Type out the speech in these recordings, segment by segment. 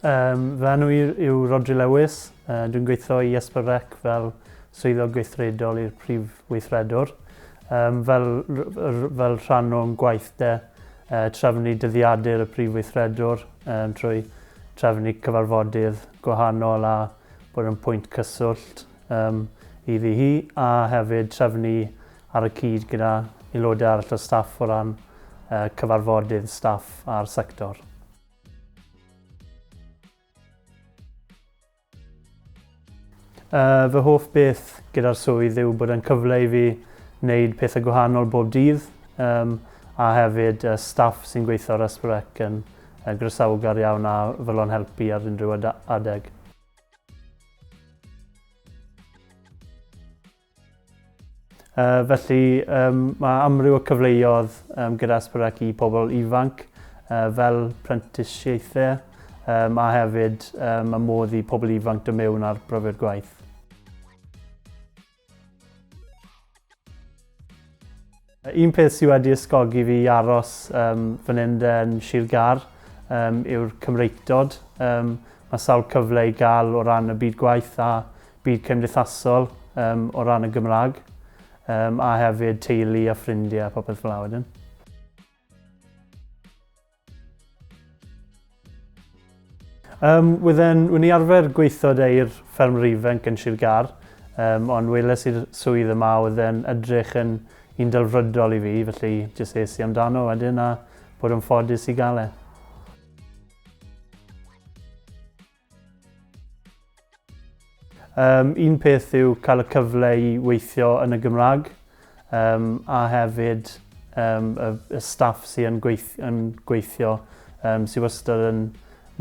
Um, fy enw i yw Rhodri Lewis. Uh, dwi'n gweithio i Esbyrrec fel swyddog gweithredol i'r prif weithredwr. Um, fel, fel rhan o'n gwaith de, uh, trefnu dyddiadur y prif weithredwr um, trwy trefnu cyfarfodydd gwahanol a bod yn pwynt cyswllt um, iddi hi a hefyd trefnu ar y cyd gyda aelodau arall o staff o ran uh, cyfarfodydd staff a'r sector. Uh, fy hoff beth gyda'r swydd yw bod yn cyfle i fi wneud pethau gwahanol bob dydd um, a hefyd uh, staff sy'n gweithio ar S4C yn uh, groesawgar iawn a fylon helpu ar unrhyw adeg. Uh, felly um, mae amryw o cyfleoedd um, gyda S4C i pobl ifanc uh, fel prentisiaethau um, a hefyd um, y modd i pobl ifanc dod mewn ar brofiad gwaith. Un peth sydd wedi ysgogi fi i aros um, fan hyn de yn Sir Gâr um, yw'r Cymreictod. Um, mae sawl cyfle i gael o ran y byd gwaith a byd cymdeithasol um, o ran y Gymraeg um, a hefyd teulu a ffrindiau a popeth fel wedyn. Um, wydden, wyn i arfer gweithio de i'r fferm Rifenc yn Sir Gar, um, ond weles i'r swydd yma oedd yn edrych yn un delfrydol i fi, felly jyst es i amdano wedyn a bod yn ffodus i gael e. Um, un peth yw cael y cyfle i weithio yn y Gymraeg um, a hefyd um, y, y staff sy'n yn, gweith, yn gweithio um, sydd wastad yn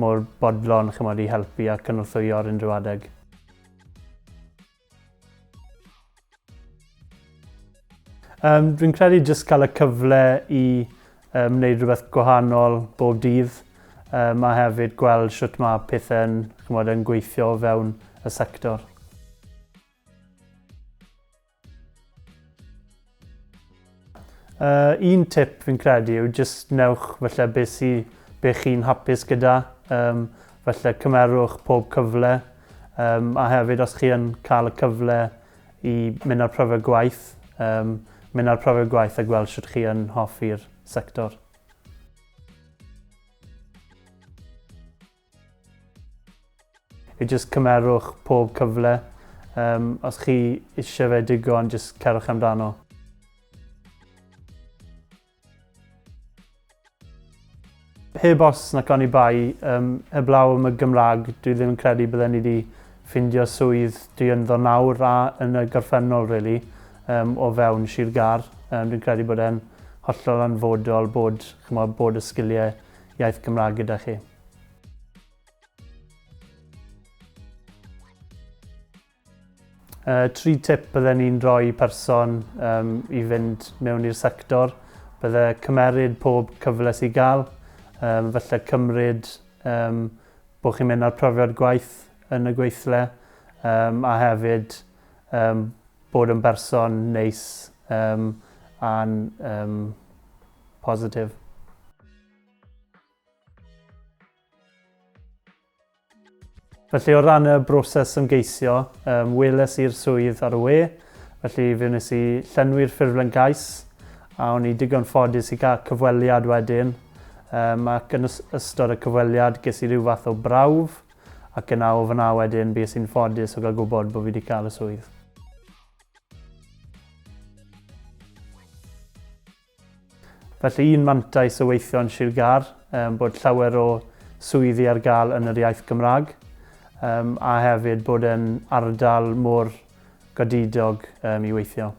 mor bodlon chymod, i helpu a cynorthwyo ar unrhyw adeg. Um, dwi'n credu jyst cael y cyfle i um, wneud rhywbeth gwahanol bob dydd um, a hefyd gweld sut mae pethau'n chymod, yn gweithio o fewn y sector. Uh, un tip fi'n credu yw jyst newch falle beth sy, be chi'n hapus gyda. Um, falle cymerwch pob cyfle um, a hefyd os chi yn cael y cyfle i mynd ar profiad gwaith, um, mynd ar profiad gwaith a gweld sut chi yn hoffi'r sector. I just cymerwch pob cyfle. Um, os chi eisiau fe digon, just cerwch amdano. Heb os nac oni bai, um, heblaw am y Gymraeg, dwi ddim yn credu bydden ni wedi ffindio swydd dwi ynddo nawr a yn y gorffennol, really, um, o fewn Sir Gâr. Um, dwi'n credu bod e'n hollol anfodol bod, chymod, bod y sgiliau iaith Gymraeg gyda chi. Uh, tri tip bydden ni'n rhoi person um, i fynd mewn i'r sector. Bydde cymeryd pob cyfle sy'n gael, um, felly cymryd um, bod chi'n mynd ar profiad gwaith yn y gweithle um, a hefyd um, bod yn berson neis um, a'n um, positif. Felly o ran y broses ymgeisio, um, weles i'r swydd ar y we, felly fe wnes i llenwi'r ffurflen gais a o'n i digon ffodus i gael cyfweliad wedyn um, ac yn ystod y cyfweliad ges i rhyw fath o brawf ac yna o fyna wedyn bues i'n ffodus o gael gwybod bod fi wedi cael y swydd. Felly un mantais o weithio yn Sir Gâr, um, bod llawer o swyddi ar gael yn yr iaith Gymraeg, um, a hefyd bod e'n ardal mor godidog um, i weithio.